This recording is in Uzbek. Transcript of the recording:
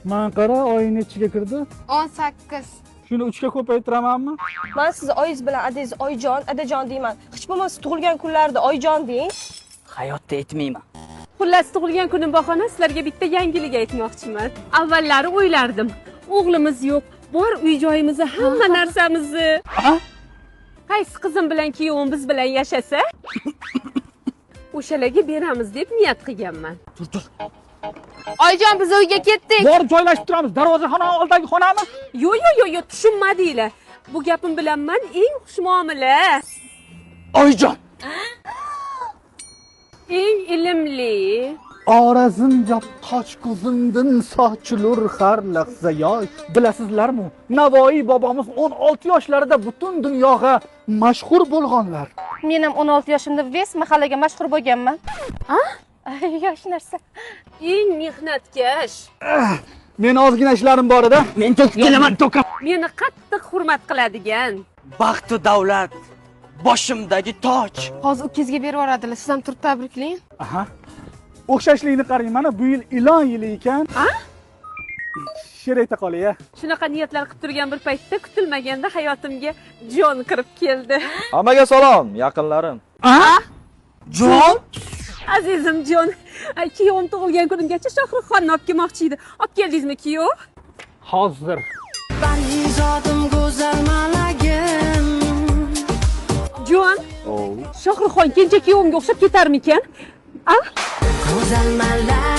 Man qara, oyi nechiga kirdi? 18. Shuni 3 ga ko'paytiramanmi? Men sizni oyingiz bilan adangiz Oyjon, adajon deyman. Hech bo'lmasa tug'ilgan kunlarida Oyjon deng. Hayotda aytmayman. Xullas, tug'ilgan kunim bahona sizlarga bitta yangilik aytmoqchiman. Avvallari o'ylardim, o'g'limiz yo'q, bor uy joyimizni, hamma narsamizni. Qaysi qizim bilan kuyovim biz bilan yashasa, o'shalarga beramiz deb niyat qilganman. Tur, tur. Oyjon, biz uyga ketdik. Borib joylashib turamiz. Darvozaxona oldidagi xonami? Yo'q, yo'q, yo'q, yo'q, tushunmadinglar. Bu gapim bilan men eng xushmuomala. Oyjon. Eng ilmli. Orazimga qoch ko'zimdan sochilur har lahza yosh. Bilasizlarmi, Navoiy bobomiz 16 yoshlarida butun dunyoga mashhur bo'lganlar. Men ham 16 yoshimda ves mahallaga mashhur bo'lganman. A? Yosh narsa. Eng mehnatkash. Men ozgina ishlarim bor edi. Men to'kib kelaman, to'kib. Meni qattiq hurmat qiladigan. Baxtu davlat boshimdagi toj. Hozir ukangizga berib yuboradilar. Siz ham turib tabriklang. Aha. O'xshashlikni qarang, mana bu yil ilon yili ekan. A? She'r ayta qolay, a. Shunaqa niyatlar qilib turgan bir paytda kutilmaganda hayotimga Jon kirib keldi. Hammaga salom, yaqinlarim. A? Jon? Azizim Jon, kuyovim tug'ilgan kunimgacha Shohruxxonni olib kelmoqchi edi. Olib keldingizmi kuyov? Hozir. Parizodim go'zal malagim. Jon, Shohruxxon kenja kuyovimga o'xshab ketarmikan? A? Go'zal malagim.